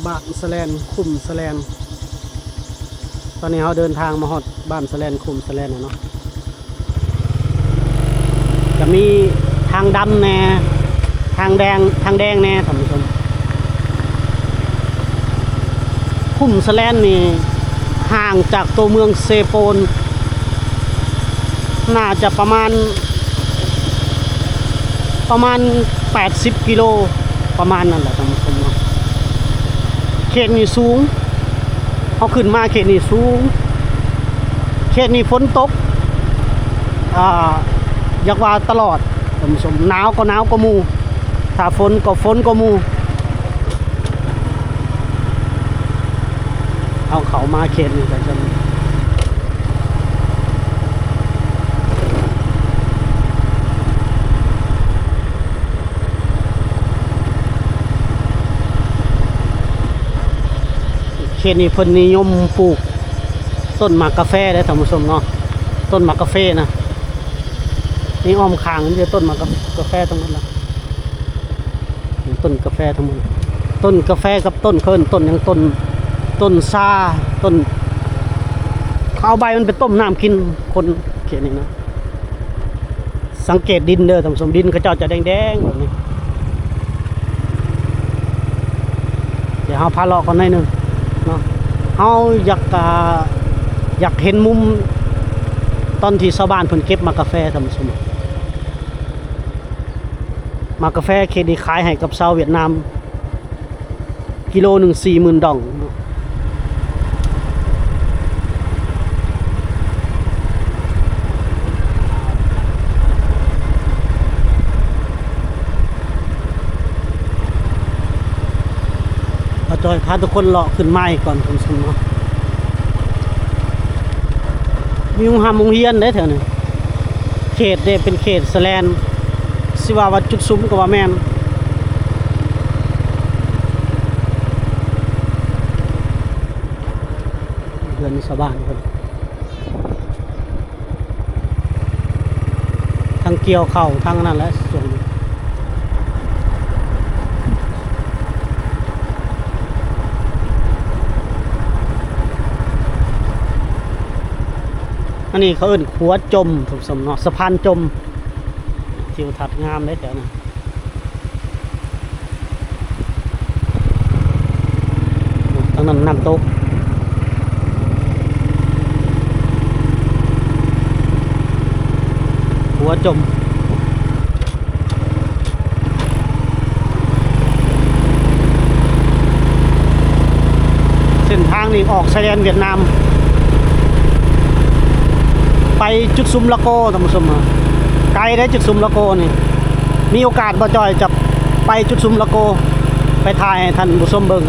ບ້ານສະແລນ ຄຸ້ມສະແລນ. ຕອນນີ້ເຮົາເດີນທາງມາຮອດບ້ານສະແລນ ຄຸ້ມສະແລນແລ້ວເນາະ. ຈະມີທາງດຳແດ່ ທາງແດງ ທາງແດງແດ່ທ່ານຜູ້ຊົມ. ຄຸ້ມສະແລນນີ້ຫ່າງຈາກຕົວເມືອງເຊໂປນ ໜ້າຈະປະມານ ປະມານແປດສິບກິໂລ ປະມານນັ້ນແຫຼະທ່ານຜູ້ຊົມເນາະ. ເຂດນີ້ສູງ ເຮົາຂຶ້ນມາເຂດນີ້ສູງ ເຂດນີ້ຝົນຕົກ ອ່າ ຢາກວ່າຕະຫຼອດທ່ານຜູ້ຊົມ. ໜາວກໍໜາວກວ່າໝູ່ ຖ້າຝົນກໍຝົນກວ່າໝູ່. ເຮົາເຂົ້າມາເຂດນີ້ກໍຈະ ເຂດນີ້ເພິ່ນນິຍົມປູກຕົ້ນໝາກກາແຟເດ້ທ່ານຜູ້ຊົມເນາະ. ຕົ້ນໝາກກາເຟນະ ນີ້ອ້ອມຂ້າງມີແຕ່ຕົ້ນໝາກກາ ກາແຟທັງໝົດລະ. ຕົ້ນກາແຟທັງໝົດ ຕົ້ນກາແຟກັບຕົ້ນ ເຂົາເອີ້ນຕົ້ນຫຍັງ ຕົ້ນ ຕົ້ນຊາ ຕົ້ນ ເຂົາເອົາໃບມັນໄປຕົ້ມນ້ຳກິນ ຄົນເຂດນີ້ນະ. ສັງເກດດິນເດີທ່ານຜູ້ຊົມ ດິນເຂົາເຈົ້າຈະແດງໆແບບນີ້. ດຽວເຮົາພາເລາະກ່ອນໜ້ອຍໜຶ່ງເນາະ ເຮົາຢາກ ອ່າ ຢາກເຫັນມຸມຕອນທີ່ຊາວບ້ານເພິ່ນເກັບໝາກກາແຟທ່ານຜູ້ຊົມ. ໝາກກາແຟເຂດນີ້ຂາຍໃຫ້ກັບຊາວຫວຽດນາມ ກິໂລໜຶ່ງສີ່ໝື່ນດອງ. ບ່າວຈ້ອຍພາທຸກຄົນເລາະຂຶ້ນມາອີກກ່ອນທ່ານຜູ້ຊົມເນາະ. ມີໂຮງຮ່ຳໂຮງຮຽນເດ້ແຖວນີ້ ເຂດເດ້ເປັນເຂດສະແລນ ຊິວ່າ ວ່າຈຸດສຸມກໍວ່າແມ່ນ. ເຮືອນຊາວບ້ານເພິ່ນ ທັງກ່ຽວເຂົ້າ ທັງອັນນັ້ນແຫຼະ ຊ່ວງນີ້. ອັນນີ້ເຂົາເອີ້ນຂົວຈົ່ມທ່ານຜູ້ຊົມເນາະ ສະພານຈົ່ມ. ທິວທັດງາມເດ້ແຖວນັ້ນ. ທາງນັ້ນນ້ຳຕົກ ຫົວຈົ່ມ. ເສັ້ນທາງນີ້ອອກຊາຍແດນຫວຽດນາມ ໄປຈຸດສຸມລະໂກທ່ານຜູ້ຊົມ. ໄກເດ້ຈຸດສຸມລະໂກນີ້. ມີໂອກາດບ່າວຈ້ອຍຈະໄປຈຸດສຸມລະໂກ ໄປຖ່າຍໃຫ້ທ່ານຜູ້ຊົມເບິ່ງ.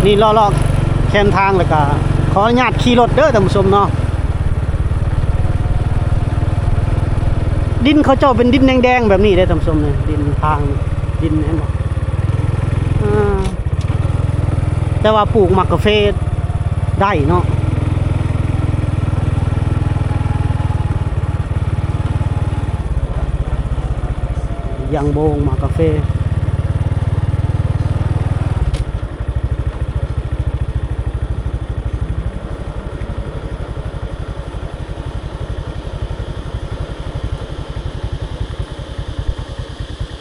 ນີ້ເລາະໆແຄມທາງ ແລ້ວກະຂໍອະນຸຍາດຂີ່ລົດເດີທ່ານຜູ້ຊົມເນາະ. ດິນເຂົາເຈົ້າເປັນດິນແດງໆແບບນີ້ເດ້ທ່ານຜູ້ຊົມ ນີ້ດິນທາງ ດິນເຫັນບໍ່? ອ່າ ແຕ່ວ່າປູກໝາກກາເຟໄດ້ເນາະ. ຢ່າງໂບງໝາກກາເຟ.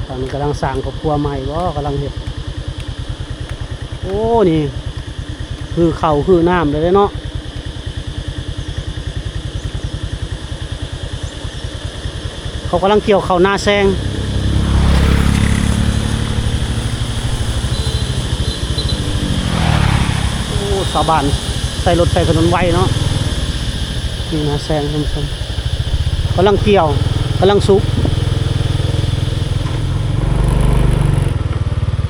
ຕອນນີ້ກຳລັງສ້າງຄອບຄົວໃໝ່ບໍ່ ກຳລັງເຮັດ. ໂອ້ ນີ້ ຮືເຂົ້າຮືນ້ຳເລີຍເນາະ. ເຂົາກຳລັງກ່ຽວເຂົ້ານາແຊງ. ໂອ້ ຊາວບ້ານໃຊ້ລົດໃຊ້ຖະໜົນໄວເນາະ. ນີ້ນາແຊງທ່ານຜູ້ຊົມ ກຳລັງກ່ຽວ ກຳລັງສຸກ.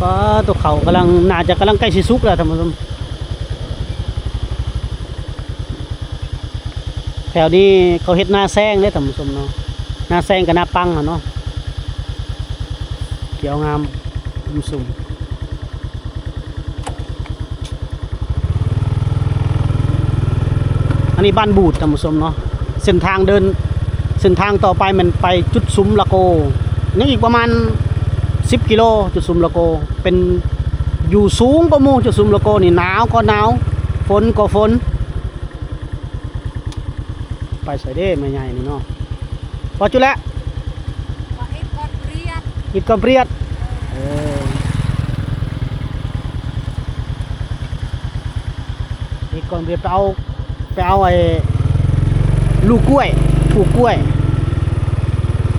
ປ້າ ຕົວເຂົ້າກຳລັງ ໜ້າຈະກຳລັງໃກ້ຊິສຸກແລ້ວທ່ານຜູ້ຊົມ. ແຖວນີ້ເຂົາເຮັດນາແຊງເດ້ທ່ານຜູ້ຊົມເນາະ ນາແຊງກັບນາປັງຫັ້ນເນາະ. ຂຽວງາມ ອຸມຊຸມ. ອັນ ທີ່ບ້ານບູດ ທ່ານຜູ້ຊົມເນາະ. ເສັ້ນທາງເດີນ ເສັ້ນທາງຕໍ່ໄປແມ່ນໄປຈຸດສຸມລະໂກ ຍັງອີກປະມານສິບກິໂລ ຈຸດສຸມລະໂກ. ເປັນ ຢູ່ສູງກວ່າໝູ່ ຈຸດສຸມລະໂກນີ້ ໜາວກໍໜາວ ຝົນກໍຝົນ. ໄປໃສເດ້ແມ່ໃຫຍ່ນີ້ເນາະ? ບໍ່ຈຸແລະ ວ່າເຮັດກ່ອນປຽດ ເຮັດກ່ອນປຽດ. ເອີ ເຮັດກ່ອນປຽດ ໄປເອົາ ໄປເອົາໄອ້ລູກກ້ວຍ ປູກກ້ວຍ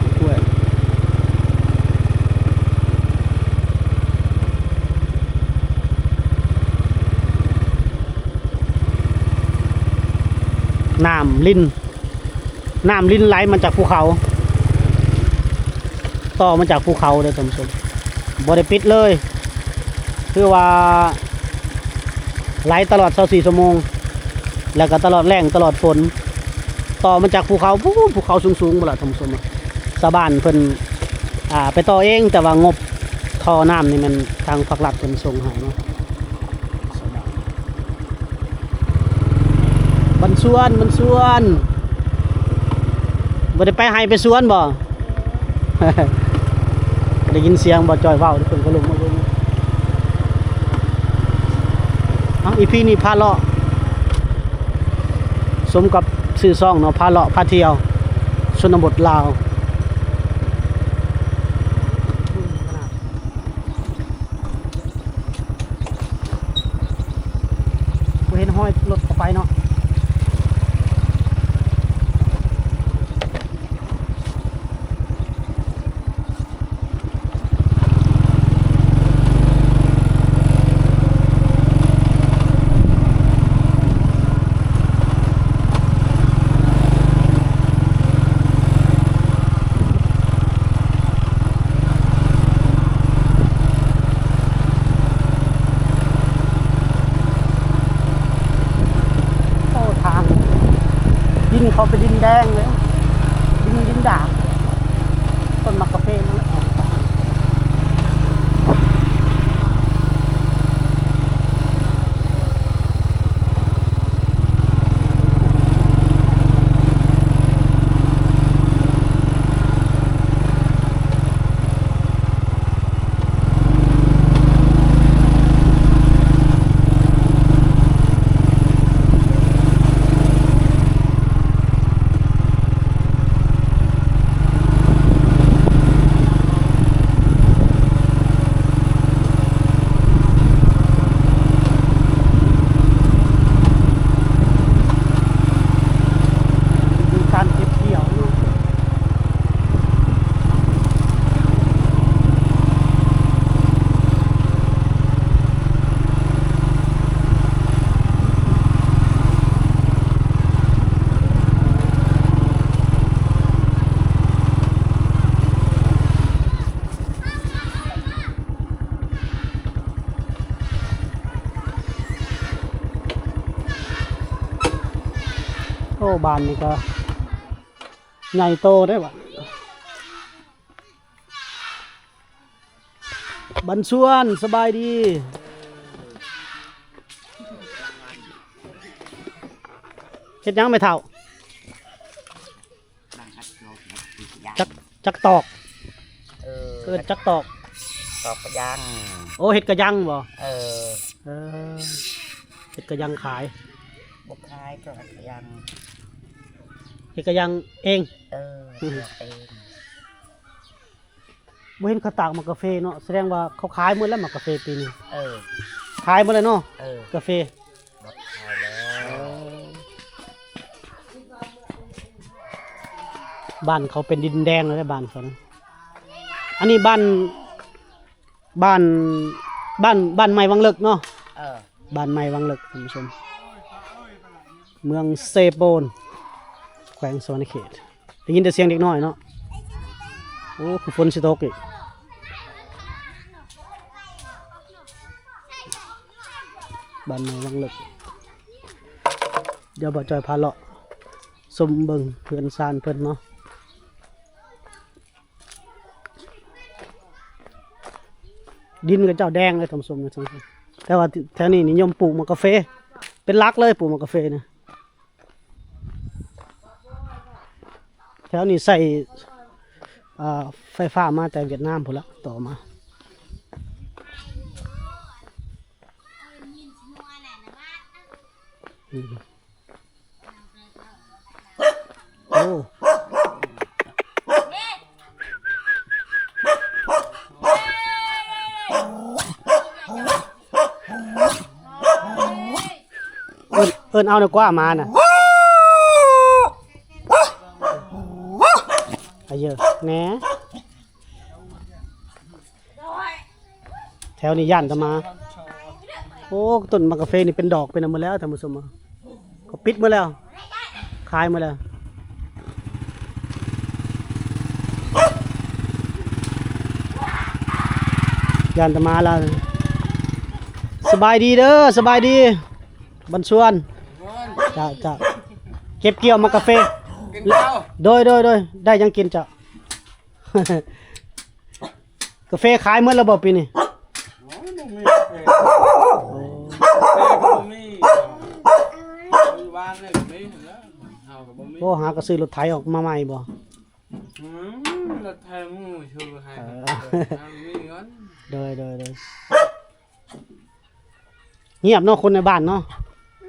ປູກກ້ວຍ. ນ້ຳລິນ ນ້ຳລິນໄຫຼມາຈາກພູເຂົາ ຕໍ່ມາຈາກພູເຂົາເດີທ່ານຜູ້ຊົມ ບໍ່ໄດ້ປິດເລີຍ ຄືວ່າໄຫຼຕະຫຼອດຊາວສີ່ຊົ່ວໂມງ ແລ້ວກໍຕະຫຼອດແລ້ງຕະຫຼອດຝົນ ຕໍ່ມາຈາກພູເຂົາ ພູ ພູເຂົາສູງໆ ພຸ້ນລະທ່ານຜູ້ຊົມ. ຊາວບ້ານເພິ່ນ ອ່າ ໄປຕໍ່ເອງ ແຕ່ວ່າງົບທໍ່ນ້ຳນີ້ແມ່ນທາງພາກລັດເພິ່ນສົ່ງໃຫ້ເນາະ. ບ້ານສວນ ບ້ານສວນ ບໍ່ໄດ້ໄປໄຮ່ໄປສວນບໍ່? ໄດ້ຍິນສຽງບ່າວຈ້ອຍເວົ້າ ເພິ່ນກໍລົງມາເບິ່ງ. ເອົ້າ ອີພີນີ້ພາເລາະ ສົມກັບຊື່ຊ່ອງເນາະ ພາເລາະພາທ່ຽວຊົນນະບົດລາວ. ບໍ່ເຫັນຮອຍລົດເຂົ້າໄປເນາະ. ໂອ້ ທາງ ດິນເຂົາເປັນດິນແດງເລີຍ ດິນ ດິນດາກ ຕົ້ນໝາກກາເຟມັນ. ມີການເກັບກ່ຽວຢູ່. ໂອ້ ບ້ານນີ້ກໍໃຫຍ່ໂຕເດ້ ບ້ານ ບ້ານສວນ ສະບາຍດີ. ເຮັດຫຍັງແມ່ເຖົ້າ? ຈັກ ຈັກຕອກ ເອີ ເອີ້ນຈັກຕອກ ຕອກກະຍັງ. ໂອ້ ເຮັດກະຍັງບໍ່? ເອີ ເອີ ເຮັດກະຍັງຂາຍ. ບໍ່ຂາຍ ຕອກກະຍັງ ເຮັດກະຍັງເອງ. ເອີ ເຮັດເອງ. ບໍ່ເຫັນເຂົາຕາກໝາກກາເຟເນາະ ສະແດງວ່າເຂົາຂາຍໝົດແລ້ວໝາກກາເຟປີນີ້. ເອີ ຂາຍໝົດແລ້ວເນາະ. ເອີ ກາເຟ ໝົດຂາຍແລ້ວ. ເອີ ບ້ານເຂົາເປັນດິນແດງເລີຍ ບ້ານເຂົານະ. ອັນນີ້ບ້ານ ບ້ານ ບ້ານ ບ້ານໃໝ່ວັງເລິກເນາະ. ເອີ ບ້ານໃໝ່ວັງເລິກ ທ່ານຜູ້ຊົມ ເມືອງເຊໂປນ ແຂວງສະຫວັນນະເຂດ. ໄດ້ຍິນແຕ່ສຽງເດັກນ້ອຍເນາະ. ໂອ້ ຄືຝົນຊິຕົກອີກ. ບ້ານໃໝ່ວັງເລິກ. ດຽວບ່າວຈ້ອຍພາເລາະຊົມເບິ່ງເຮືອນຊານເພິ່ນເນາະ. ດິນເຂົາເຈົ້າແດງເລີຍທ່ານຜູ້ຊົມ. ແຕ່ວ່າແຖວນີ້ນິຍົມປູກໝາກກາເຟ ເປັນຫຼັກເລີຍ ປູກໝາກກາເຟນະ. ແຖວນີ້ໃຊ້ ເອີ ໄຟຟ້າມາແຕ່ຫວຽດນາມພຸ້ນລະ ຕໍ່ມາ. ອືມ ໂອ້ ເອີ້ນ ເອີ້ນເອົາດີກວ່າໝານະ. ອາເຢີແໜ ແຖວນີ້ຢ້ານແຕ່ໝາ. ໂອ້ ຕົ້ນໝາກກາເຟນີ້ເປັນດອກເປັນຫຍັງໝົດແລ້ວທ່ານຜູ້ຊົມ ເຂົາປິດໝົດແລ້ວ ຂາຍໝົດແລ້ວ ຢ້ານແຕ່ໝາລາວ. ສະບາຍດີເດີ ສະບາຍດີ ບັນຊວນ. ເຈົ້າ ເຈົ້າ ເກັບກ່ຽວໝາກກາເຟ ກິນເຂົ້າ. ໂດຍ ໂດຍ ໂດຍ ໄດ້ຫຍັງກິນເຈົ້າ? ກາເຟຂາຍໝົດແລ້ວບໍ່ປີນີ້? ໂອ້ຍ ບໍ່ມີກາເຟ ກາເຟກໍບໍ່ມີ ຢູ່ບ້ານນີ້ກໍມີແລ້ວ ເຮົາກໍບໍ່ມີ. ໂອ້ ຫາກໍຊື້ລົດໄຖອອກມາໃໝ່ບໍ່? ອືມ ລົດໄຖໝູ່ຊື້ໃຫ້ ເອີ ເຮົາມີເງິນ. ໂດຍ ໂດຍ ໂດຍ. ງຽບເນາະ ຄົນໃນບ້ານເນາະ.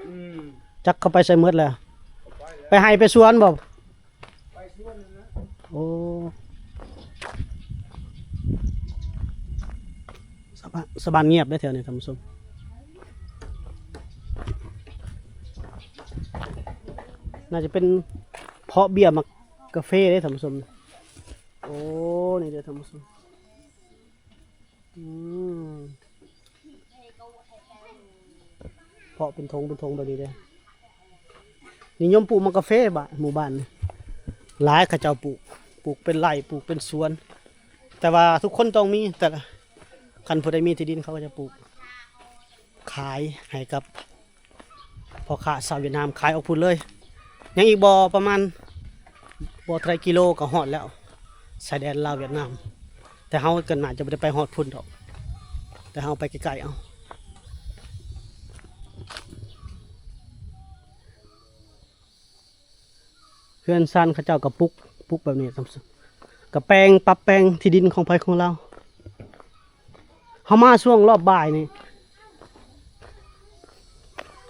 ອືມ ຈັກເຂົາໄປໃສໝົດແລ້ວ ໄປໄຮ່ໄປສວນບໍ່? ໂອ້ ຊາວບ້ານ ຊາວບ້ານງຽບເດ້ແຖວນີ້ທ່ານຜູ້ຊົມ. ໜ້າຈະເປັນເພາະເບ້ຍໝາກກາເຟເດ້ທ່ານຜູ້ຊົມ. ໂອ້ ນີ້ເດ້ທ່ານຜູ້ຊົມ. ອືມ ເພາະເປັນຖົງເປັນຖົງແບບນີ້ເດ້. ນິຍົມປູກໝາກກາເຟບ້ານ ໝູ່ບ້ານນີ້ຫຼາຍ ເຂົາເຈົ້າປູກ ປູກເປັນໄຮ່ ປູກເປັນສວນ. ແຕ່ວ່າທຸກຄົນຕ້ອງມີ ແຕ່ຄັນຜູ້ໃດມີທີ່ດິນ ເຂົາກໍຈະປູກຂາຍໃຫ້ກັບ ພໍ່ຄ້າຊາວຫວຽດນາມຂາຍອອກພຸ້ນເລີຍ. ຍັງອີກບໍ່ປະມານ ບໍ່ເທົ່າໃດກິໂລກໍຮອດແລ້ວ ຊາຍແດນລາວຫວຽດນາມ. ແຕ່ເຮົາກໍໜ້າຈະບໍ່ໄດ້ໄປຮອດພຸ້ນດອກ ແຕ່ເຮົາໄປໃກ້ໆເອົາ. ເຮືອນຊານເຂົາເຈົ້າກໍປຸກ ປຸກແບບນີ້ ກໍແປງ ປັບແປງທີ່ດິນຂອງໃຜຂອງລາວ. ເຮົາມາຊ່ວງຮອບບ່າຍນີ້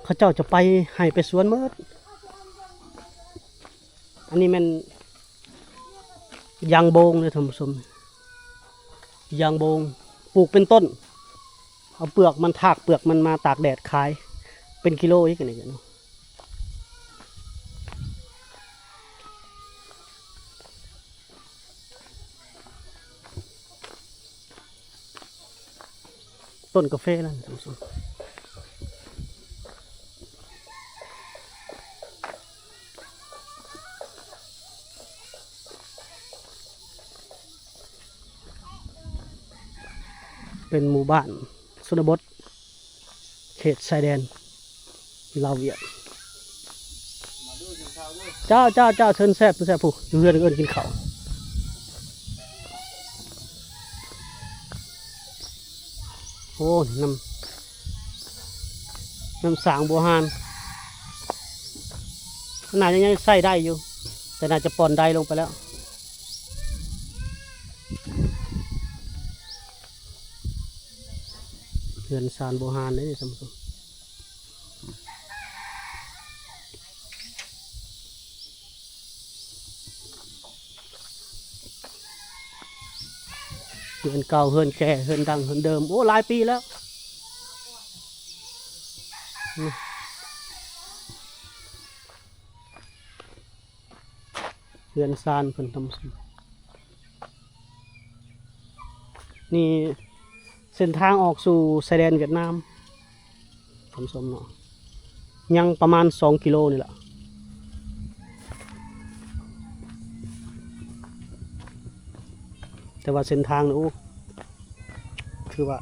ເຂົາເຈົ້າຈະໄປໄຮ່ໄປສວນໝົດ. ອັນນີ້ແມ່ນຢາງໂບງເດີທ່ານຜູ້ຊົມ ຢາງໂບງ ປູກເປັນຕົ້ນ ເອົາເປືອກມັນ ຖາກເປືອກມັນມາຕາກແດດຂາຍເປັນກິໂລອີກ ອັນນີ້ເນາະ. ຕົ້ນກາເຟນັ້ນ ເປັນໝູ່ບ້ານຊົນນະບົດ ເຂດຊາຍແດນລາວຫວຽດ. ເຈົ້າ ເຈົ້າ ເຈົ້າ ເຊີນແຊບ ເຊີນແຊບ ຜູ້ຢູ່ເຮືອນເອີ້ນກິນເຂົ້າ. ໂອ້ ນ້ຳ ນ້ຳສາງບົວຫານ ໜ້າຈະຍັງໃຊ້ໄດ້ຢູ່ ແຕ່ໜ້າຈະປ່ອນໄດລົງໄປແລ້ວ. ເຮືອນຊານບູຮານເດ້ທ່ານຜູ້ຊົມ ເຮືອນເກົ່າ ເຮືອນແກ່ ເຮືອນດັງ ເຮືອນເດີມ ໂອ້ ຫຼາຍປີແລ້ວ. ເຮືອນຊານເພິ່ນ ທ່ານຜູ້ຊົມ ນີ້ເສັ້ນທາງອອກສູ່ຊາຍແດນຫວຽດນາມ ທ່ານຜູ້ຊົມເນາະ ຍັງປະມານສອງກິໂລນີ້ລະ ແຕ່ວ່າເສັ້ນທາງນີ້ ໂອ້ ຄືວ່າ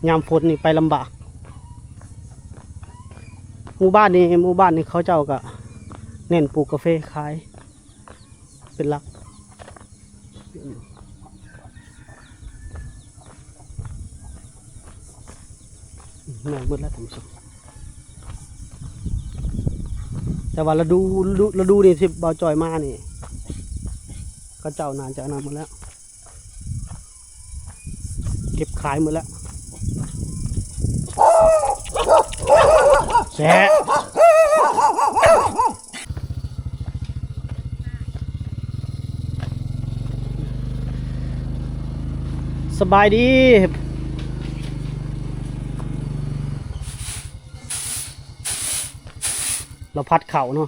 ຍາມຝົນນີ້ໄປລຳບາກ. ໝູ່ບ້ານນີ້ ໝູ່ບ້ານນີ້ເຂົາເຈົ້າກະເນັ້ນປູກກາເຟຂາຍເປັນຫຼັກ ແມ່ນໝົດແລ້ວທ່ານຜູ້ຊົມ ແ ແຕ່ວ່າລະດູ ລະດູ ລະດູນີ້ທີ່ບ່າວຈ່ອຍມານີ້ ເຂົາເຈົ້າໜ້າຈະອັນນັ້ນໝົດແລ້ວ ເກັບຂາຍໝົດແລ້ວ ແຊະ ສະບາຍດີ ລາວພັດເຂົ້າເນາະ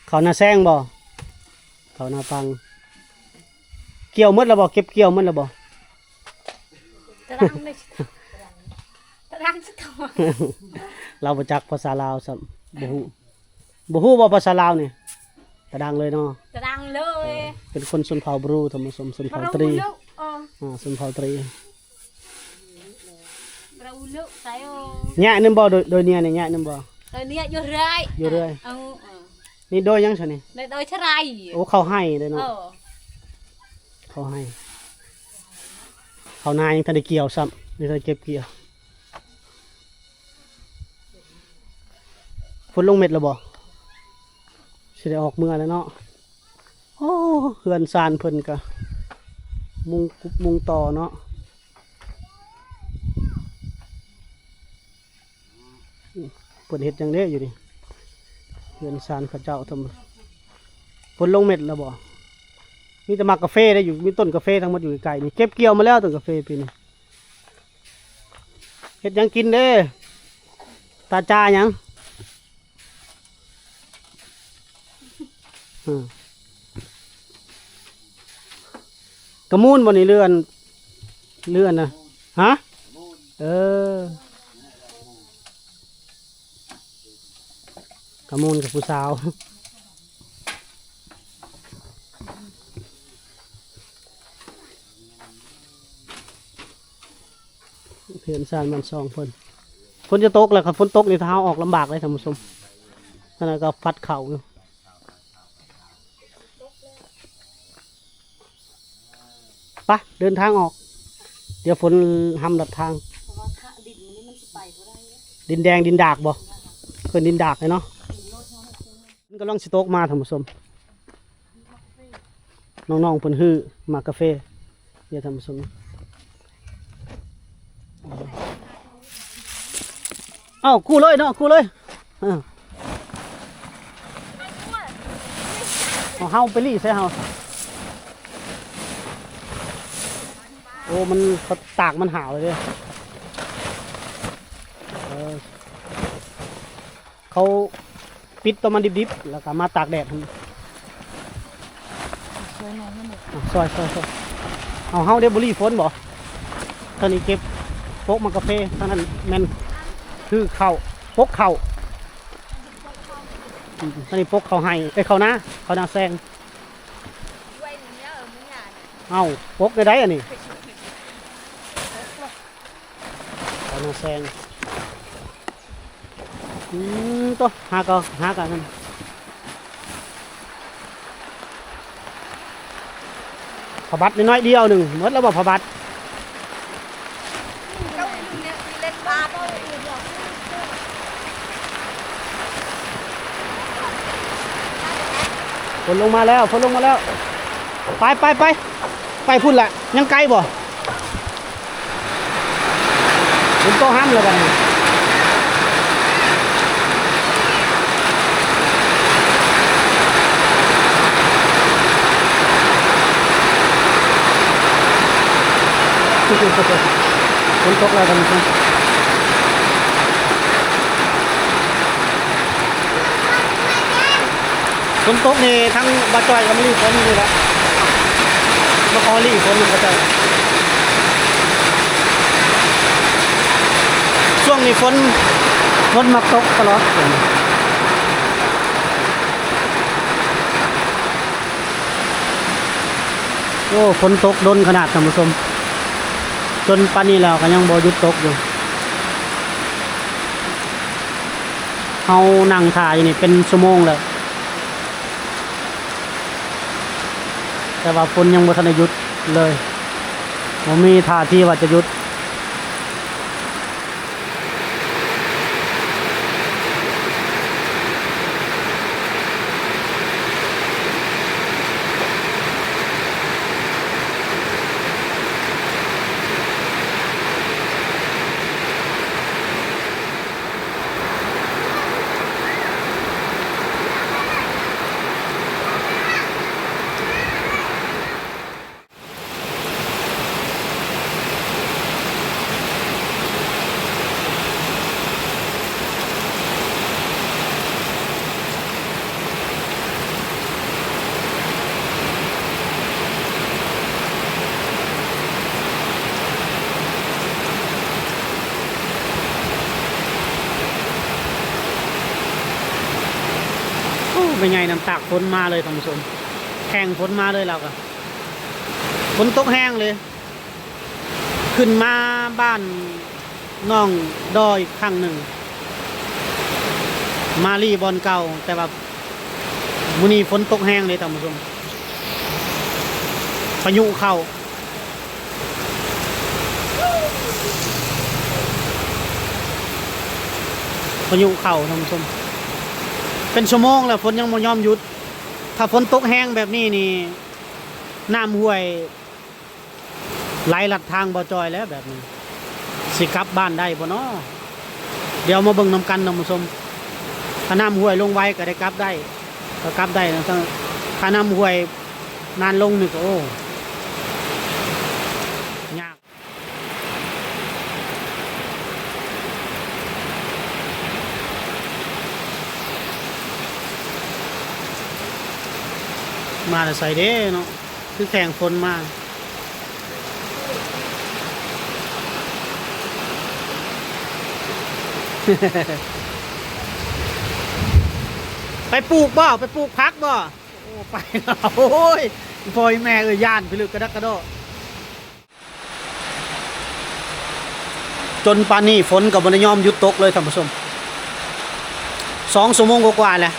ເຂົ້ານາແຊງບໍ່? ເຂົ້ານາປັງ ກ່ຽວໝົດແລ້ວບໍ່? ເກັບກ່ຽວໝົດແລ້ວບໍ່? ຕະລາງເລີຍ ຕະລາງສະກອນ ລາວບໍ່ຈັກພາສາລາວຊ້ຳ ບໍ່ຮູ້ ບໍ່ຮູ້ບໍ່ພາສາລາວນີ້? ຕະດາງເລີຍເນາະ ຕະດາງເລີຍ ເປັນຄົນຊົນເຜົ່າບຣູ ທ່ານຜູ້ຊົມ ຊົນເຜົ່າຕຣີ ເອີ ອ່າ ຊົນເຜົ່າຕຣີ ຍະນຳບໍ່? ໂດຍ ໂດຍເນຍນີ້ຍະນຳບໍ່? ເອີ ເນຍຢູ່ເລື້ອຍ ຢູ່ເລື້ອຍ ເອີ ເອີ ນີ້ໂດຍຫຍັງຊະນີ້? ໂດຍ ໂດຍຊະໄລ ໂອ້ ເຂົ້າໄຮ່ເດ້ເນາະ ເອີ ເຂົ້າໄຮ່ ເຂົ້ານາຍັງທັນໄດ້ກ່ຽວຊ້ຳ ຍັງທັນໄດ້ເກັບກ່ຽວ ຝົນລົງເມັດແລ້ວບໍ່? ຊິໄດ້ອອກເມືອແລ້ວເນາະ ໂອ້ ເຮືອນຊານເພິ່ນກະມຸງກຸບມຸງຕໍ່ເນາະ ເພິ່ນເຮັດຫຍັງເດ້ຢູ່ນີ້ ເຮືອນຊານເຂົາເຈົ້າ ທຳ ຝົນລົງເມັດແລ້ວບໍ່? ມີແຕ່ໝາກກາເຟໄດ້ຢູ່ ມີຕົ້ນກາເຟທັງໝົດຢູ່ໃກ້ໆນີ້ ເກັບກ່ຽວມາແລ້ວຕົ້ນກາເຟປີນີ້ ເຮັດຫຍັງກິນເດ້? ຕາຈາຫຍັງ? ອືມ ກະມູນບໍ່ນີ້ ເລື່ອນ ເລື່ອນນະ? ຮະ? ເອີ ກະມູນກັບຜູ້ສາວ ເຮືອນຊານບ້ານຊ່ອງເພິ່ນ ຝົນຈະຕົກແລ້ວ ຄັນຝົນຕົກນີ້ ຖ້າເຮົາອອກລຳບາກເລີຍທ່ານຜູ້ຊົມ ຂະໜາດກໍພັດເຂົ້າຢູ່ ໄປ ເດີນທາງອອກ ດຽວຝົນຮຳລັດທາງ ເພາະວ່າຖ້າດິນມັນນີ້ມັນຊິໄປບໍ່ໄດ້ ດິນແດງ ດິນດາກບໍ່? ເອີ້ນດິນດາກເນາະ ມັນກຳລັງຊິຕົກມາທ່ານຜູ້ຊົມ ນ້ອງໆເພິ່ນຮື້ໝາກກາເຟ ເດີທ່ານຜູ້ຊົມ ເອົ້າ ກູ້ເລີຍເນາະ ກູ້ເລີຍ ເອີ ເອົາເຮົາໄປລີ້ໃສ່ເຮົາ ໂອ້ ມັນ ເຂົາຕາກມັນຫາວເລີຍເດ້ ເອີ ເຂົາປິດຕອນມັນດິບໆ ແລ້ວກໍມາຕາກແດດຫັ້ນ ຊ່ອຍໜ້ອຍ ຊ່ອຍ ຊ່ອຍ ເອົາ ເຮົາໄດ້ບໍ່ລີ້ຝົນບໍ່? ທາງນີ້ເກັບ ປົກໝາກກາເຟ ທາງນັ້ນແມ່ນຄືເຂົ້າ ປົກເຂົ້າ ອືມ ທາງນີ້ປົກເຂົ້າໄຮ່ ເອີ ເຂົ້ານາ ເຂົ້ານາແຊງ ເອົ້າ ປົກໄດ້ໃດອັນນີ້ ເຂົ້ານາແຊງ ອືມ ໂຕ ຫາກໍ ຫາກໍນັ້ນ ຜ້າບັດນ້ອຍໆດຽວໜຶ່ງ ໝົດແລ້ວບໍ່ຜ້າບັດ? ຝົນລົງມາແລ້ວ ຝົນລົງມາແລ້ວ ໄປ ໄປ ໄປ ໄປພຸ້ນລະ ຍັງໄກບໍ່? ຝົນຕົກຫ້ຳແລ້ວບັດນີ້ ຝົນຕົກແລ້ວທ່ານຜູ້ຊົມ ຝົນຕົກນີ້ ທັງບ່າວຈ້ອຍກໍມາລີ້ຝົນຢູ່ນີ້ແຫຼະ ມາຂໍລີ້ຝົນນຳເຂົາເຈົ້າ ຊ່ວງນີ້ຝົນ ຝົນມັກຕົກຕະຫຼອດ ໂອ້ ຝົນຕົກດົນຂະໜາດທ່ານຜູ້ຊົມ ຈົນປານນີ້ແລ້ວກໍຍັງບໍ່ຢຸດຕົກຢູ່ ເຮົານັ່ງຖ້າຢູ່ນີ້ເປັນຊົ່ວໂມງແລ້ວ ແຕ່ວ່າຝົນຍັງບໍ່ທັນໄດ້ຢຸດເລີຍ ບໍ່ມີທ່າທີວ່າຈະຢຸດ. ແມ່ໃຫຍ່ນ້ຳຕາກຝົນມາເລີຍທ່ານຜູ້ຊົມ ແຂ່ງຝົນມາເລີຍລາວກະ ຝົນຕົກແຮງເລີຍ. ຂຶ້ນມາບ້ານໜອງດອຍຄັ້ງໜຶ່ງ ມາລີບ່ອນເກົ່າ ແຕ່ວ່າມື້ນີ້ຝົນຕົກແຮງເລີຍທ່ານຜູ້ຊົມ ພາຍຸເຂົ້າ. ພາຍຸເຂົ້າທ່ານຜູ້ຊົມ ເປັນຊົ່ວໂມງແລ້ວ ຝົນຍັງບໍ່ຍອມຢຸດ. ຖ້າຝົນຕົກແຮງແບບນີ້ນີ້ ນ້ຳຫ້ວຍໄຫຼລັດທາງບໍ່ຈ່ອຍແລ້ວແບບນີ້ ຊິກັບບ້ານໄດ້ບໍ່ນໍ? ດຽວມາເບິ່ງນຳກັນທ່ານຜູ້ຊົມ ຖ້ານ້ຳຫ້ວຍລົງໄວກໍໄດ້ກັບໄດ້ ກໍກັບໄດ້ນະ ຖ້າ ຖ້ານ້ຳຫ້ວຍນານລົງນີ້ກໍ ໂອ້ ຍາກ. ມາແຕ່ໃສເດ້ເນາະ ຄືແຂ່ງຝົນມາ. ໄປປູກບໍ່? ໄປປູກຜັກບໍ່? ໂອ້ ໄປແລ້ວ ໂອ້ຍ ອີ່ພໍ່ອີ່ແມ່ເອີຍ ຢ້ານພິລຶກກະດັກກະດໍ້. ຈົນປານນີ້ຝົນກໍບໍ່ໄດ້ຍອມຢຸດຕົກເລີຍທ່ານຜູ້ຊົມ ສອງຊົ່ວໂມງກວ່າໆແລ້ວ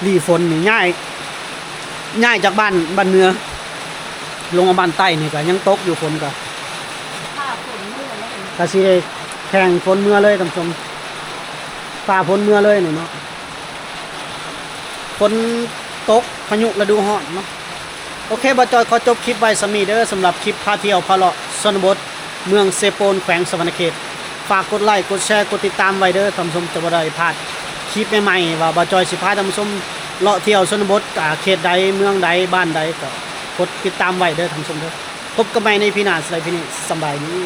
ຫຼີ້ຝົນນີ້ ຍ້າຍ ຍ້າຍຈາກບ້ານ ບ້ານເໜືອ ລົງມາບ້ານໃຕ້ນີ້ກໍຍັງຕົກຢູ່ ຝົນກໍ ພາຝົນເມືອແລ້ວ ກໍຊິໄດ້ແຂ່ງຝົນເມືອເລີຍທ່ານຜູ້ຊົມ ພາຝົນເມືອເລີຍນີ້ເນາະ. ຝົນຕົກ ພາຍຸລະດູຮ້ອນເນາະ. ໂອເຄ ບ່າວຈອຍຂໍຈົບຄລິບໄວ້ສ່ຳນີ້ເດີ ສຳລັບຄລິບພາທ່ຽວພາເລາະຊົນນະບົດ ເມືອງເຊໂປນ ແຂວງສະຫວັນນະເຂດ. ຝາກກົດໄລ ກົດແຊ ກົດຕິດຕາມໄວ້ເດີທ່ານຜູ້ຊົມ ຈະບໍ່ໄດ້ພາດຄລິບໃໝ່ໆ ວ່າບ່າວຈອຍຊິພາທ່ານຜູ້ຊົມເລາະທ່ຽວຊົນນະບົດ ອາ ເຂດໃດ ເມືອງໃດ ບ້ານໃດ ກໍກົດຕິດຕາມໄວ້ເດີທ່ານຜູ້ຊົມເດີ. ພົບກັນໃໝ່ໃນອີພີໜ້າ ສຳລັບອີພີນີ້ ສະບາຍດີ.